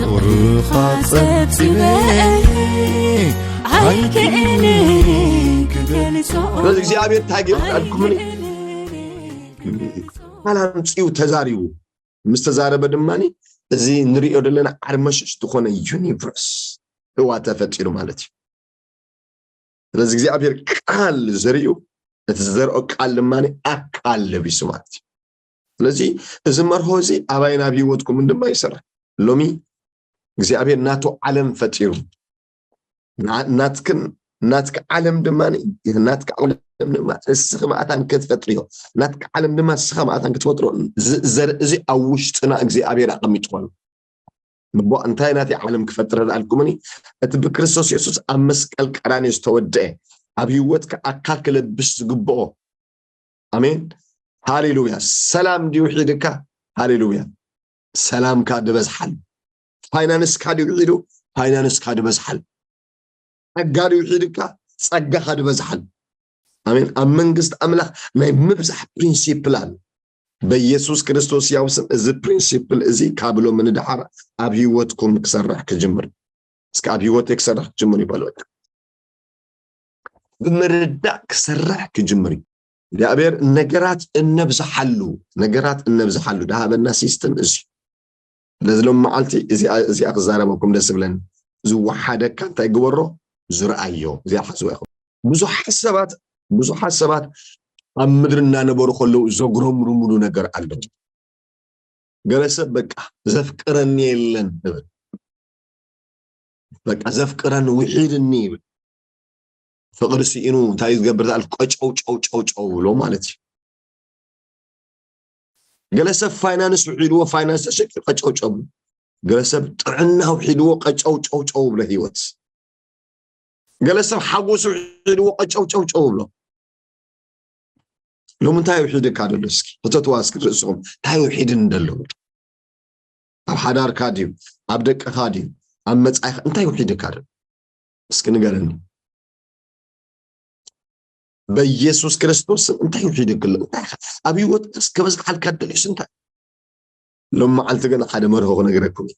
ቁርኻ ጸብጺበ ኣይክእልን ክገልጾ። ስለዚ እግዚኣብሔር እንታይ ገይሩ ኣልኩምኒ? ኣይክእልን። ቃል ኣምጺኡ ተዛሪቡ። ምስ ተዛረበ ድማ እዚ ንሪኦ ዘለና ዓርመሸሽ ዝኾነ ዩኒቨርስ፣ ህዋ ተፈጢሩ ማለት እዩ። ስለዚ እግዚኣብሔር ቃል ዘሪኡ፣ እቲ ዝዘርኦ ቃል ድማ ኣካል ለቢሱ ማለት እዩ። ስለዚ እዚ መርሆ እዚ ኣባይን ኣብ ህይወትኩምን ድማ ይሰርሕ። ሎሚ እግዚኣብሔር ናቱ ዓለም ፈጢሩ፣ ና- ናትክን ናትክ ዓለም ድማ ናትክ ዓለም ድማ እስኺ ማእታን ክትፈጥርዮ፣ ናትክ ዓለም ድማ እስኻ ማእታን ክትፈጥሮ። እዚ ዘርኢ እዚ ኣብ ውሽጥና እግዚኣብሔር ኣቐሚጥዎ ኣሎ። ንቦ እንታይ ናተይ ዓለም ክፈጥር ኣልኩምኒ? እቲ ብክርስቶስ የሱስ ኣብ መስቀል ቀራንዮ ዝተወደአ፣ ኣብ ህይወትካ ኣካል ክለብስ ዝግብኦ። ኣሜን። ሃሌሉያ። ሰላም ድዩ ሒድካ? ሃሌሉያ። ሰላምካ ድበዝሓሉ። ፋይናንስካ ድዩ ሒዱ? ፋይናንስካ ድበዝሓሉ። ጸጋ ድዩ ሒድካ? ጸጋኻ ድበዝሓሉ። ኣሜን። ኣብ መንግስቲ ኣምላኽ ናይ ምብዛሕ ፕሪንሲፕል ኣሎ። በኢየሱስ ክርስቶስ ያው ስም እዚ ፕሪንሲፕል እዚ ካብ ሎሚ ንደሓር ኣብ ህይወትኩም ክሰርሕ ክጅምር። እስከ ኣብ ህይወተይ ክሰርሕ ክጅምር ይበሉ። ብምርዳእ ክሰርሕ ክጅምር እዩ። እግዚኣብሔር ነገራት እነብዝሓሉ፣ ነገራት እነብዝሓሉ ድሃበና ሲስተም እዚ። ስለዚ ሎም መዓልቲ እዚኣ እዚኣ ክዛረበኩም ደስ ዝብለኒ። ዝወሓደካ እንታይ ግበሮ? ዝረኣዮ። እዚኣ ሓስዋ ኢኹም። ብዙሓት ሰባት ብዙሓት ሰባት ኣብ ምድሪ እናነበሩ ከለዉ ዘጉረምርምሉ ነገር ኣሎ። ገለ ሰብ በቃ ዘፍቅረኒ የለን ይብል። በቃ ዘፍቅረኒ ውሒድኒ ይብል። ፍቕሪ ስኢኑ እንታይ እዩ ዝገብር? ዝኣል ቀጨው ጨው ጨው ጨው ብሎ ማለት እዩ። ገለ ሰብ ፋይናንስ ውሒድዎ፣ ፋይናንስ ተሸቂሉ ቀጨው ጨው ብሎ። ገለ ሰብ ጥዕና ውሒድዎ ቀጨው ጨው ጨው ብሎ ህይወት። ገለ ሰብ ሓጎስ ውሒድዎ ቀጨው ጨው ጨው ብሎ። ሎሚ እንታይ ውሒድካ ደሎ? እስኪ ሕተትዋ እስኪ ርእስኹም። እንታይ ውሒድን ደሎ? ኣብ ሓዳርካ ድዩ? ኣብ ደቅኻ ድዩ? ኣብ መጻኢኻ እንታይ ውሒድካ ደሎ? እስኪ ንገረኒ። በኢየሱስ ክርስቶስ ስም እንታይ ውሒድክ ኣሎ? እንታይ ኢኻ? ኣብ ህይወትካስ ከበዝሓልካ ደልዮስ እንታይ? ሎም መዓልቲ ግን ሓደ መርሆ ክነግረኩም እዩ።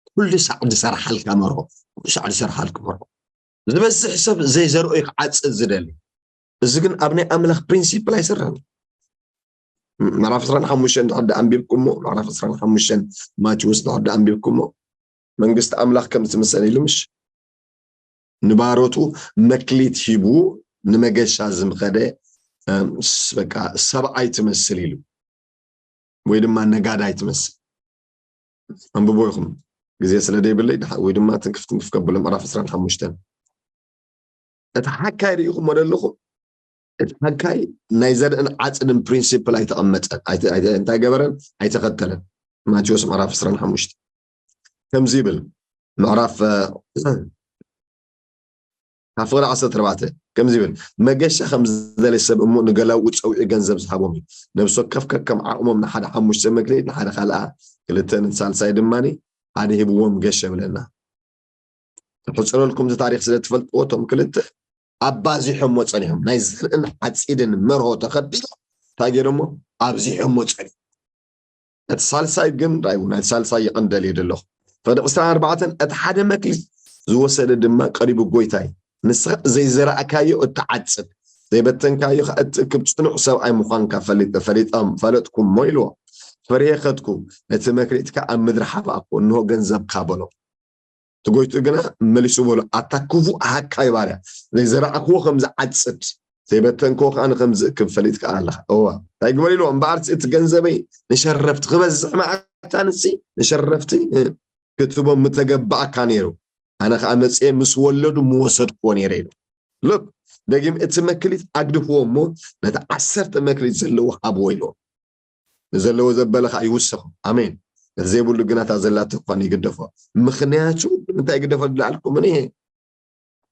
ኩሉ ሳዕ ዝሰርሓልካ መርሆ፣ ኩሉ ሳዕ ዝሰርሓልካ መርሆ። ዝበዝሕ ሰብ ዘይዘርኦ እዩ ክዓጽድ ዝደሊ። እዚ ግን ኣብ ናይ ኣምላኽ ፕሪንሲፕል ኣይሰርሕን። ምዕራፍ ዕስራን ሓሙሽተን ድሕር ደኣ ኣንቢብኩሞ፣ ምዕራፍ ዕስራን ሓሙሽተን ማቴዎስ ድሕር ደኣ ኣንቢብኩሞ፣ መንግስቲ ኣምላኽ ከም ትምሰል ኢሉ ምሽ ንባሮቱ መክሊት ሂቡ ንመገሻ ዝምኸደ፣ እም፣ ስ-፣ በቃ ሰብኣይ ትመስል ኢሉ፣ ወይ ድማ ነጋዳይ ትመስል። ኣንብቦ ኢኹም፣ ግዜ ስለ ዘይብለይ ድሓ-፣ ወይ ድማ ትንክፍ ትንክፍ ከብሎ። ምዕራፍ ዕስራን ሓሙሽተን፣ እቲ ሓካይ ርኢኹሞ ደለኹም? እቲ ሓካይ ናይ ዘርእን ዓጽድን ፕሪንሲፕል ኣይተቐመጠን፣ ኣይተ-፣ ኣይተ-፣ እንታይ ገበረን? ኣይተኸተለን። ማቴዎስ ምዕራፍ ዕስራን ሓሙሽተ ከምዚ ይብል፣ ምዕራፍ፣ እ፣ ካብ ፍቕሪ ዓሰርተ ኣርባዕተ ከምዚ ይብል፣ መገሻ ከም ዝደለየ ሰብ እሞ ንገላውኡ ጸዊዑ ገንዘብ ዝሃቦም እዩ። ነብሲ ወከፍ ከከም ዓቕሞም ንሓደ ሓሙሽተ መክሊት፣ ንሓደ ካልኣ ክልተ፣ ንሳልሳይ ድማ ሓደ ሂብዎም ገሸ ብለና። ክሕጽረልኩም እቲ ታሪኽ ስለ ትፈልጥዎ፣ እቶም ክልተ ኣባዚሖሞ ጸኒሖም። ናይ ዘርእን ዓጺድን መርሆ ተኸቲሎም እንታይ ገይሮሞ? ኣብዚሖሞ ጸኒሖም። እቲ ሳልሳይ ግን ራእይዎ፣ ናይቲ ሳልሳይ ይቕንደል እየ ዘለኹ። ፍቕዲ ዕስራን ኣርባዕተን፣ እቲ ሓደ መክሊት ዝወሰደ ድማ ቀሪቡ፣ ጎይታይ፣ ንስኻ ዘይዘራእካዮ እትዓጽድ፣ ዘይበተንካዮ ኸኣ እትእክብ ጽኑዕ ሰብኣይ ምዃንካ ፈሊጠ፣ ፈሊጠም፣ ፈለጥኩ እሞ ኢልዎ። ፍሬ ኸድኩ፣ ነቲ መክሊትካ ኣብ ምድሪ ሓባእኩ፣ እንሆ ገንዘብካ በሎ። እቲ ጎይትኡ ግና መሊሱ በሎ፣ ኣታ ክፉእ ሃካይ ባርያ፣ ዘይዘራእክዎ ከም ዝዓጽድ፣ ዘይበተንክዎ ከኣ ንኸም ዝእክብ ፈሊጥካ ኣለኻ። እዋ፣ እንታይ ግበር ኢልዎ? እምበኣርሲ እቲ ገንዘበይ ንሸረፍቲ ክበዝሕ መዓልታንሲ ንሸረፍቲ፣ እ፣ ክትህቦም ምተገባእካ ነይሩ። ኣነ ኸኣ መጽየ ምስ ወለዱ ምወሰድክዎ ነይረ ኢሉ። ሎክ፣ ደጊም እቲ መክሊት ኣግድፍዎ እሞ ነቲ ዓሰርተ መክሊት ዘለዎ ሃብዎ ኢልዎ። ንዘለዎ ዘበለ ኸኣ ይውሰኹ። ኣሜን። ነቲ ዘይብሉ ግና እታ ዘላቶ እኳ ይግደፎ። ምኽንያቱ ንምንታይ ይግደፎ ዝለኣልኩምን እየ?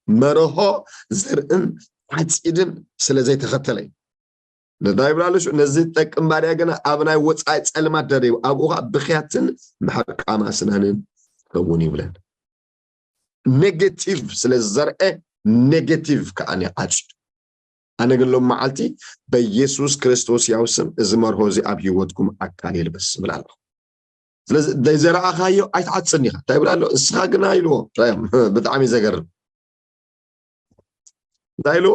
መርሆ ዘርእን ዓጺድን ስለ ዘይተኸተለ እዩ። ነታ ይብላሉ ሽዑ፣ ነዚ ዝጠቅም ባርያ ግና ኣብ ናይ ወጻኢ ጸልማት ደሪቡ፣ ኣብኡ ኸኣ ብኽያትን ምሕቃም ኣስናንን ክኸውን ይብለን። ኔጌቲቭ ስለ ዝዘርአ፣ ኔጌቲቭ ከኣ ዓጺዱ። ኣነ ግን ሎም መዓልቲ በኢየሱስ ክርስቶስ ያው ስም እዚ መርሆ እዚ ኣብ ህይወትኩም ኣካል ይልበስ እብል ኣለኹ። ስለዚ ዘይዘራእካዮ ኣይትዓጽድን ኢኻ። እንታይ ይብል ኣሎ? ንስኻ ግና ኢልዎ። ብጣዕሚ እዩ ዘገርም። እንታይ ኢልዎ?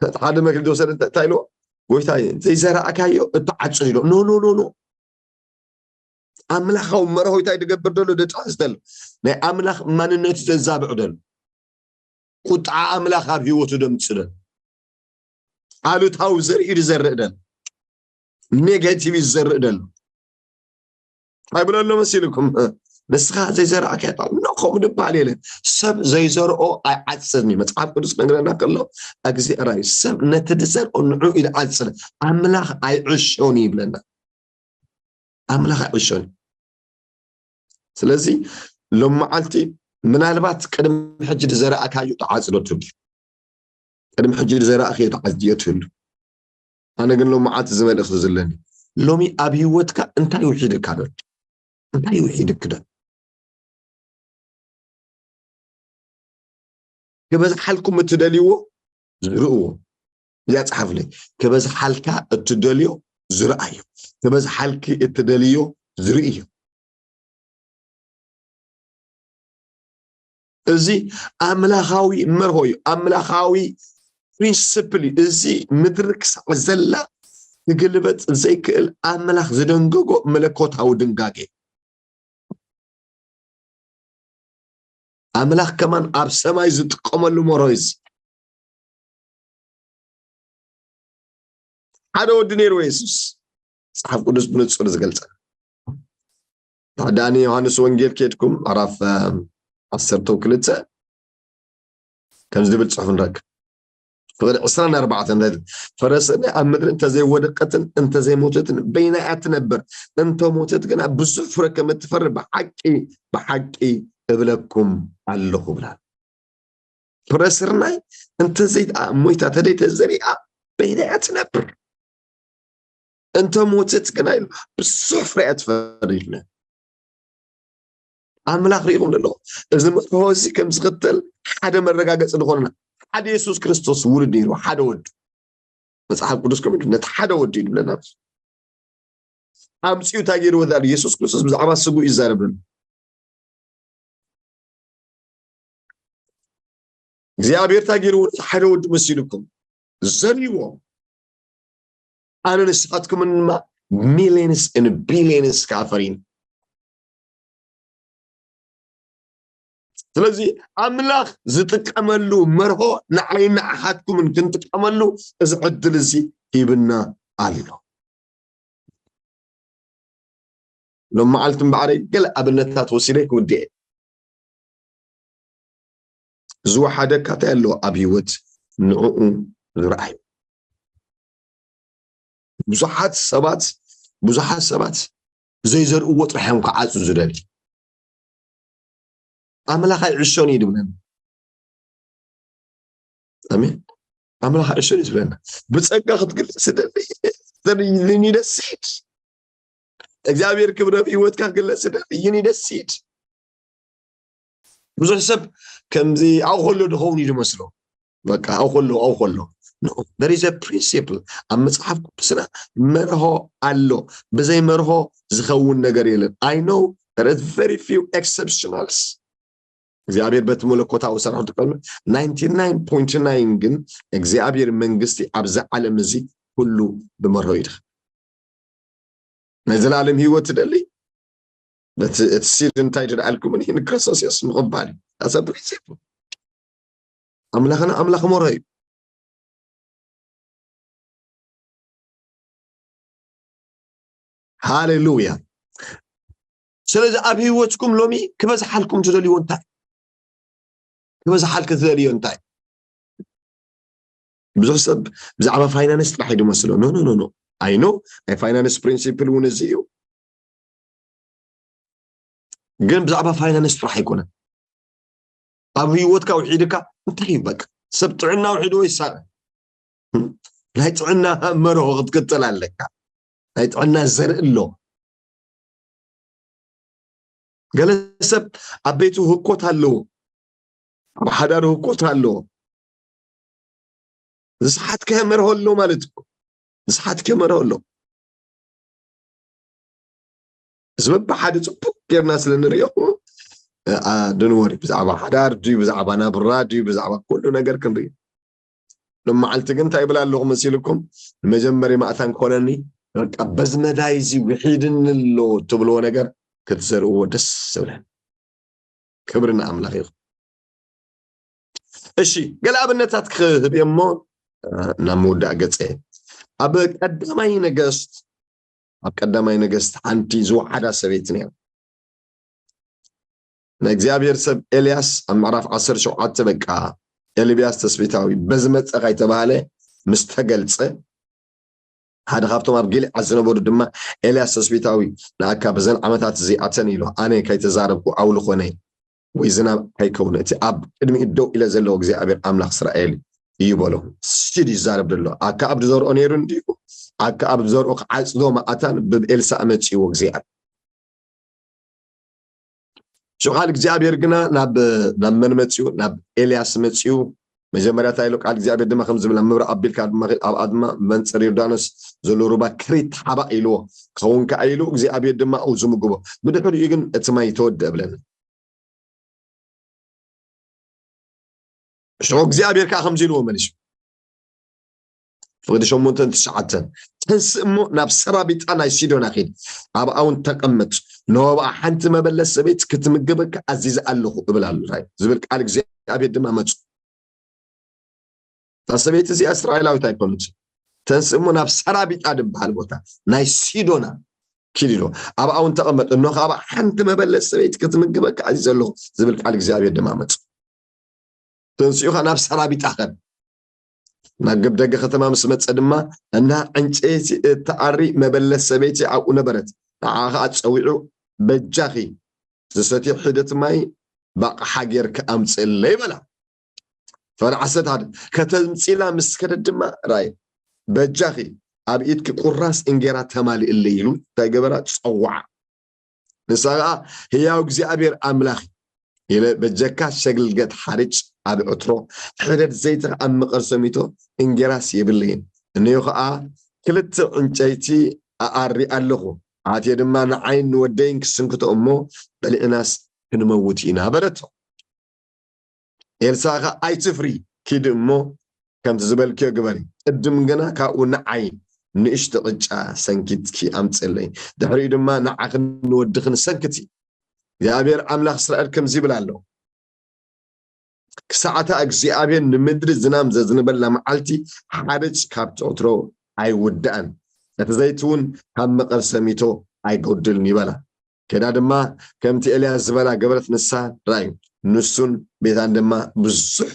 እቲ ሓደ መክሊት ዝወሰደ እንታይ እንታይ ኢልዎ? "ጎይታየ፣ ዘይዘራእካዮ እትዓጽድ" ኢልዎ። ኖ፣ ኖ፣ ኖ፣ ኖ። ኣምላኻዊ መርሆ እንታይ ዝገብር ዘሎ? ደጣዕስ ዘሎ። ናይ ኣምላኽ ማንነቱ ዘዛብዕ ዘሎ። ቁጥዓ ኣምላኽ ኣብ ህይወቱ ደምጽእ ዘሎ። ኣሉታዊ ዘርኢ እዩ ዝዘርእ ዘሎ። ኔጋቲቭ እዩ ዝዘርእ ዘሎ። እንታይ ብሎ ኣሎ መሲልኩም? "ንስኻ ዘይዘራእካዮ እታ" ኖ፣ ከምኡ ዝበሃል የለን። ሰብ ዘይዘርኦ ኣይዓጽድን እዩ። መጽሓፍ ቅዱስ ክነግረና ከሎ፣ እግዚኣብሔር ሰብ ነቲ ዝዘርኦ ንዕኡ እዩ ዝዓጽድ። ኣምላኽ ኣይዕሾን እዩ ይብለና። ኣምላኽ ኣይዕሾን እዩ። ስለዚ ሎም መዓልቲ ምናልባት ቅድሚ ሕጂ ዝዘራእካዮ ተዓጽዶ ትህሉ። ቅድሚ ሕጂ ዝዘራእክዮ ተዓጽድዮ ትህሉ። ኣነ ግን ሎም መዓልቲ እዚ መልእኽቲ ዘለኒ። ሎሚ ኣብ ህይወትካ እንታይ ውሒድካ ደሎ? እንታይ ውሒድክ ደሎ? ክበዝሓልኩም እትደልይዎ ዝርእዎ። እዚኣ ጸሓፍለይ። ክበዝሓልካ እትደልዮ ዝረኣዮ። ክበዝሓልኪ እትደልዮ ዝርእዮ። እዚ ኣምላኻዊ መርሆ እዩ። ኣምላኻዊ ፕሪንስፕል እዩ። እዚ ምድሪ ክሳዕ ዘላ ክግልበጥ ዘይክእል ኣምላኽ ዝደንገጎ መለኮታዊ ድንጋጌ። ኣምላኽ ከማን ኣብ ሰማይ ዝጥቀመሉ መርሆ እዩ። ሓደ ወዲ ነይርዎ የሱስ፣ መጽሓፍ ቅዱስ ብንጹር ዝገልጸ። ተወዳእኒ ዮሃንስ ወንጌል ኬድኩም፣ ምዕራፍ፣ እም፣ ዓሰርተ ክልተ፣ ከምዚ ዝብል ጽሑፍ ንረክብ። ፍቕዲ ዕስራን ኣርባዕተን እንታይ ትብል? "ፈረስ ኣብ ምድሪ እንተዘይወደቀትን እንተዘይሞተትን በይና እያ ትነብር፣ እንተሞተት ግና ብዙሕ ፍረ ከም እትፈሪ ብሓቂ፣ ብሓቂ እብለኩም ኣለኹ" ብላ። ፍረ ስርናይ እንተዘይኣ ሞይታ ተደይ ተዘሪኣ በይና እያ ትነብር። እንተ ሞተት ግና ኢሉ ብዙሕ ፍረ እያ ትፈሪ ኢልና። ኣምላኽ ርኢኹም ኣለኹም። እዚ መርሆ እዚ ከም ዝኽተል ሓደ መረጋገጺ ዝኾነና ሓደ የሱስ ክርስቶስ ውሉድ ነይሩ፣ ሓደ ወዱ። መጽሓፍ ቅዱስ ከም ነቲ ሓደ ወዱ እዩ ዝብለና። ኣምጺኡ እንታይ ገይርዎ ዛሉ? የሱስ ክርስቶስ ብዛዕባ ስጉ እዩ ዝዛረብ ዘሎ። እግዚኣብሔር እንታይ ገይርዎ? ነቲ ሓደ ወዱ መሲልኩም ዘርይዎ። ኣነ ንስኻትኩምን ድማ ሚልዮንስ ን ቢልዮንስ ከኣፈሪን። ስለዚ ኣምላኽ ዝጥቀመሉ መርሆ ንዓይን ንዓኻትኩምን ክንጥቀመሉ እዚ ዕድል እዚ ሂብና ኣሎ። ሎም መዓልቲ እምበኣረይ ገለ ኣብነታት ወሲደ ክውድኤ። ዝወሓደካ እንታይ ኣሎ ኣብ ህይወት ንዕኡ ዝረኣዩ። ብዙሓት ሰባት፣ ብዙሓት ሰባት ዘይዘርእዎ ጥራሕ እዮም ክዓጹ ዝደልዩ። ኣምላኽ ኣይዕሾን እዩ ዝብለና። ኣሜን። ኣምላኽ ኣይዕሾን እዩ ዝብለና። ብጸጋ ክትግለጽ ትደሊ፣ ትደሊ፣ you need a seed። እግዚኣብሔር ክብሪ ኣብ ህይወትካ ክግለጽ ትደሊ፣ you need a seed። ብዙሕ ሰብ ከምዚ ኣብኡ ከሎ ድኸውን እዩ ዝመስሎ። በቃ ኣብኡ ከሎ፣ ኣብኡ ከሎ። No, there is a principle። ኣብ መጽሓፍ ቅዱስና መርሆ ኣሎ። ብዘይ መርሆ ዝኸውን ነገር የለን። I know there is very few exceptionals። እግዚኣብሔር በቲ መለኮታዊ ስራሕ ዝጥቀም ናይንቲ ናይን ፖይንት ናይን ግን እግዚኣብሔር መንግስቲ ኣብዚ ዓለም እዚ ኩሉ ብመርሆ ይድኸ። ናይ ዘላለም ህይወት ትደሊ? በቲ እቲ ሲድ እንታይ ድደኣልኩምን ይህን ክርስቶስ የሱስ ምቕባል እዩ። That's a principle። ኣምላኽና ኣምላኽ መርሆ እዩ። ሃሌሉያ። ስለዚ ኣብ ህይወትኩም ሎሚ ክበዝሓልኩም ትደልይዎ እንታይ? ክበዝሓልክ ትደልዮ እንታይ? ብዙሕ ሰብ ብዛዕባ ፋይናንስ ጥራሕ እዩ ዝመስሎ። ኖ፣ ኖ፣ ኖ፣ ኖ። ኣይ ኖ፣ ናይ ፋይናንስ ፕሪንሲፕል እውን እዚ እዩ። ግን ብዛዕባ ፋይናንስ ጥራሕ ኣይኮነን። ኣብ ህይወትካ ውሒድካ እንታይ እዩ በቃ? ሰብ ጥዕና ውሒድዎ ይሳቐ። ናይ ጥዕና መርሆ ክትክተል ኣለካ። ናይ ጥዕና ዘርኢ ኣሎ። ገለ ሰብ ኣብ ቤቱ ህኮት ኣለዎ፣ ኣብ ሓዳሩ ህኮት ኣለዎ። ዝሰሓትካዮ መርሆ ኣሎ ማለት እኮ። ዝሰሓትካዮ መርሆ ኣሎ። እዚ በብሓደ ጽቡቕ ጌርና ስለ ንሪኦ፣ እ፣ ኣ፣ ድንወሪ ብዛዕባ ሓዳር ድዩ፣ ብዛዕባ ናብራ ድዩ፣ ብዛዕባ ኩሉ ነገር ክንርኢ። ሎም መዓልቲ ግን እንታይ ይብል ኣለኹ መሲልኩም? ንመጀመሪ ማእታን ክኾነኒ፣ በቃ በዚ መዳይ እዚ ውሒድኒ ኣሎ ትብልዎ ነገር ክትዘርእዎ ደስ ዝብለን። ክብሪ ንኣምላኽ ይኹን። እሺ፣ ገለ ኣብነታት ክህብ እየ እሞ፣ እ፣ ናብ ምውዳእ ገጸ። ኣብ ቀዳማይ ነገስት፣ ኣብ ቀዳማይ ነገስት ሓንቲ ዝወሓዳ ሰበይቲ ነይራ። ናይ እግዚኣብሔር ሰብ ኤልያስ ኣብ ምዕራፍ ዓሰርተ ሸውዓተ በቃ ኤልያስ ተስቢታዊ በዚ መጸ ካይተባህለ ምስ ተገልጸ፣ ሓደ ካብቶም ኣብ ጊልዓድ ዝነበሩ ድማ ኤልያስ ተስቢታዊ ንኣካ በዘን ዓመታት እዚኣተን ኢሎ ኣነ ካይተዛረብኩ ኣውሊ ኮነ ወይ ዝናብ ካይከውን እቲ ኣብ ቅድሚኡ ደው ኢለ ዘለዎ እግዚኣብሔር ኣምላኽ እስራኤል እዩ በሎ። ሲድ ይዛረብ ዘሎ ኣካ ኣብ ዝዘርኦ ነይሩ እንዲዩ ኣካ ኣብ ዝዘርኦ ክዓጽዶ መኣታን ብኤልሳዕ መጺእዎ እግዚኣብሔር ሽው ቃል እግዚኣብሔር ግና ናብ ናብ መን መጺኡ? ናብ ኤልያስ መጺኡ። መጀመርያ እንታይ ኢሉ? ቃል እግዚኣብሔር ድማ ከም ዝብል ኣብ ምብራቕ ኣቢልካ ድማ ኣብኣ ድማ መንጽር ዮርዳኖስ ዘሎ ሩባ ክሪት ሓባእ ኢልዎ። ክኸውን ከኣ ኢሉ እግዚኣብሔር ድማ ኣብኡ ዝምግቦ። ብድሕሪኡ ግን እቲ ማይ ተወድአ ብለና። ሽዑ እግዚኣብሔር ከኣ ከምዚ ኢልዎ መሊሱ። ፍቕዲ ሸሞንተን ትሽዓተን ተንስእ እሞ ናብ ሰራቢጣ ናይ ሲዶና ኺድ፣ ኣብኣ እውን ተቐመጥ፣ ንሆ ኣብኣ ሓንቲ መበለት ሰበይቲ ክትምግበካ ኣዚዘ ኣለኹ እብል ኣሎ ዝብል ቃል እግዚኣብሔር ድማ መጹ። እታ ሰበይቲ እዚኣ እስራኤላዊት ኣይኮነች። ተንስእ እሞ ናብ ሰራቢጣ ዝበሃል ቦታ ናይ ሲዶና ኪድ ኢሎ ኣብኣ እውን ተቐመጥ፣ እኖ ካብ ሓንቲ መበለት ሰበይቲ ክትምግበካ ኣዚዘ ኣለኹ ዝብል ቃል እግዚኣብሔር ድማ መጹ። ተንሲኡ ኸዓ ናብ ሰራቢጣ ኸድ። ናብ ግብ ደገ ከተማ ምስ መጸ ድማ፣ እና ዕንጨይቲ እትኣሪ መበለት ሰበይቲ ኣብኡ ነበረት። ንዓ ኸዓ ጸዊዑ፣ በጃኺ ዝሰትዮ ሒደት ማይ ብኣቕሓ ጌርኪ ኣምጽእለይ በላ። ፈን ዓሰርተ ሓደ ከተምጽኢላ ምስ ከደት ድማ፣ ራይ በጃኺ ኣብ ኢድኪ ቁራስ እንጌራ ተማልእለይ ኢሉ እንታይ ገበራ? ጸውዓ። ንሳ ኸዓ ህያው እግዚኣብሔር ኣምላኽ ኢለ በጀካ ሸግልገት ሓርጭ ኣብ ዕትሮ ሕደድ ዘይቲ ኸዓ ኣብ መቐር ሰሚቶ እንጌራስ የብለይን። እንዮ ኸዓ ክልተ ዕንጨይቲ ኣኣሪ ኣለኹ። ኣትየ ድማ ንዓይን ንወደይን ክስንክቶ እሞ በሊዕናስ ክንመውት ኢና በለቶ። ኤልሳ ኸዓ ኣይትፍሪ፣ ኪዲ እሞ ከምቲ ዝበልክዮ ግበሪ። ቅድም ግና ካብኡ ንዓይ ንእሽቶ ቅጫ ሰንኪትኪ ኣምፅእለይ። ድሕሪኡ ድማ ንዓኽን ንወድኽን ሰንክቲ። እግዚኣብሔር ኣምላኽ እስራኤል ከምዚ ይብል ኣሎ። ክሳዕታ እግዚኣብሔር ንምድሪ ዝናም ዘዝንበላ መዓልቲ ሓርጭ ካብ ትዕትሮ ኣይውዳእን፣ እቲ ዘይቲ እውን ካብ መቐር ሰሚቶ ኣይጎድልን ይበላ። ከዳ ድማ ከምቲ ኤልያስ ዝበላ ገበረት ንሳ ራእዩ። ንሱን ቤታን ድማ ብዙሕ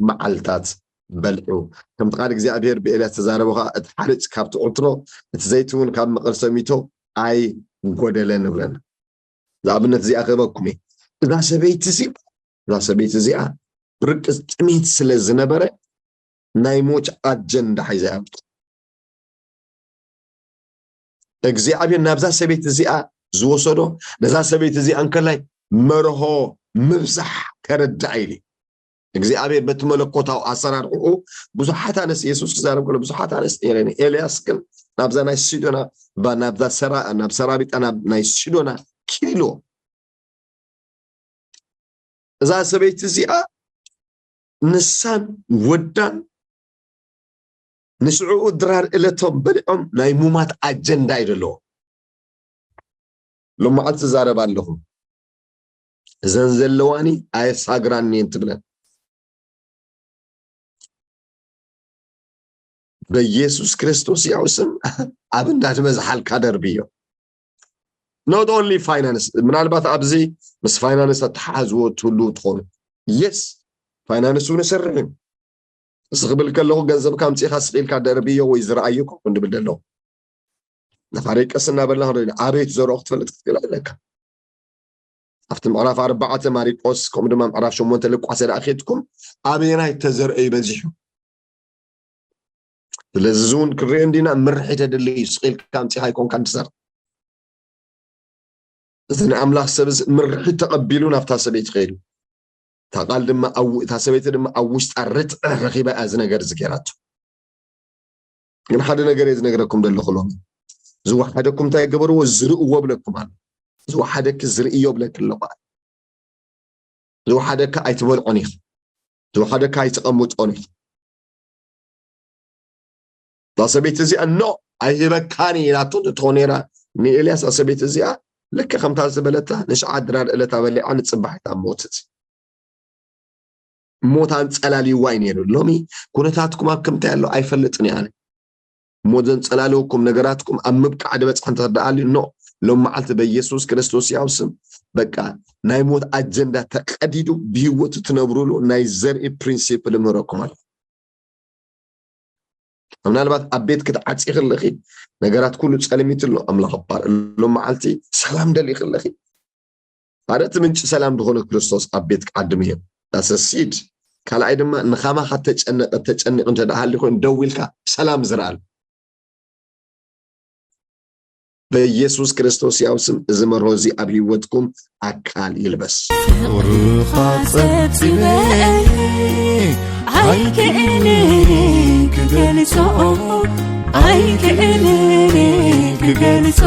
መዓልታት በልዑ። ከምቲ ቃል እግዚኣብሔር ብኤልያስ ተዛረቦ ኸዓ እቲ ሓርጭ ካብ ትዕትሮ እቲ ዘይቲ እውን ካብ መቐር ሰሚቶ ኣይጎደለን ንብለና። ንኣብነት እዚኣ ክህበኩም እየ። እዛ ሰበይቲ እዚኣ እዛ ሰበይቲ እዚኣ ብርቂ ጥሜት ስለ ዝነበረ ናይ ሞት ኣጀንዳ ሒዛ እያ። እግዚኣብሔር ናብዛ ሰበይቲ እዚኣ ዝወሰዶ ነዛ ሰበይቲ እዚኣ እንከላይ መርሆ ምብዛሕ ከረድኣ ኢሉ እግዚኣብሔር በቲ መለኮታዊ ኣሰራርሕኡ ብዙሓት ኣነስ የሱስ ክዛረብ ከሎ ብዙሓት ኣነስ ኤልያስ ግን ናብዛ ናይ ሲዶና ናብዛ ሰራ ናብ ሰራቢጣ ናይ ሲዶና ኪድ ኢልዎ እዛ ሰበይቲ እዚኣ ንሳን ወዳን ንስዕኡ ድራር እለቶም በሊዖም ናይ ሙማት ኣጀንዳ እዩ ዘለዎ። ሎመዓልቲ ዛረብ ኣለኹ እዘን ዘለዋኒ ኣየሳግራኒ እየን ትብለን። በኢየሱስ ክርስቶስ ያው ስም ኣብ እንዳትበዝሓልካ ደርብዮ። Not only finance ምናልባት ኣብዚ ምስ finance ኣተሓሕዝዎ ትህሉ ትኾኑ። Yes፣ finance እውን ይሰርሕ እዩ። እዚ ክብል ከለኹ ገንዘብካ ኣምፂእካ ስቕ ኢልካ ደርብዮ ወይ ዝረኣዮ ከምኡ ንብል ደለኹ። ነፋሪት ቀስ እናበልና ክንርኢ ኢና። ኣበይ ትዘርኦ ክትፈልጥ ክትክእል ኣለካ። ኣብቲ ምዕራፍ ኣርባዕተ ማሪቆስ ከምኡ ድማ ምዕራፍ ሸሞንተ ልቋስ ዳ ኣኼድኩም ኣበየናይ ተዘርኦ ይበዚሑ። ስለዚ እዚ እውን ክንሪኦ እንዲና ምርሒ ተድሊ እዩ። ስቕ ኢልካ ኣምፂእካ ኣይኮንካን ትዘር እዚ ናይ ኣምላኽ ሰብ እዚ ምርሒት ተቐቢሉ ናብታ ሰበይቲ ከይዱ እታ ቃል ድማ እታ ሰበይቲ ድማ ኣብ ውሽጣ ርትዒ ረኺባ እያ እዚ ነገር እዚ ገይራቶ። ግን ሓደ ነገር እየ ዝነግረኩም ዘለኹ ሎሚ ዝወሓደኩም እንታይ ገበርዎ ዝርእዎ ብለኩም ኣሎ። ዝወሓደኪ ዝርእዮ ብለኪ ኣለኹ። ዝወሓደካ ኣይትበልዖን ኢኻ። ዝወሓደካ ኣይትቐምጦን ኢኻ። እዛ ሰበይቲ እዚኣ ኖ ኣይህበካን ኢላቶ እንተትኾን ነይራ ንኤልያስ፣ እዛ ሰበይቲ እዚኣ ልክ ከምታ ዝበለታ ንሽዓ ድራር እለታ በሊዓ ንፅባሒታ ሞትት። ሞት ኣንፀላልይዋ እዩ ነይሩ። ሎሚ ኩነታትኩም ኣብ ከምታይ ኣሎ ኣይፈልጥን እየ ኣነ። ሞት ዘንፀላልወኩም ነገራትኩም ኣብ ምብቃዕ ዝበፅሐ እንተደኣልዩ ኖ ሎም መዓልቲ በኢየሱስ ክርስቶስ ያው ስም በቃ ናይ ሞት ኣጀንዳ ተቀዲዱ ብህይወቱ ትነብሩሉ ናይ ዘርኢ ፕሪንሲፕል ምህረኩም ኣሎ። ምናልባት ኣብ ቤት ክትዓፂ ከለኺ ነገራት ኩሉ ፀልሚት ኣሎ ኣምላኽ ባር ሎም መዓልቲ ሰላም ደሊ ከለኺ ሓደ እቲ ምንጪ ሰላም ዝኾነ ክርስቶስ ኣብ ቤት ዓድም እዮም ዳሰሲድ ካልኣይ ድማ ንኻማኻ ተጨነቀ ተጨኒቕ እንተ ደኣ ሃሊ ኮይኑ ደው ኢልካ ሰላም ዝረኣል በኢየሱስ ክርስቶስ ያው ስም እዚ መርሆ እዚ ኣብ ህይወትኩም ኣካል ይልበስ። ፍቅርኻ ጸብጺበ ኣይክእልን ክገልጾ ኣይክእልን ክገልጾ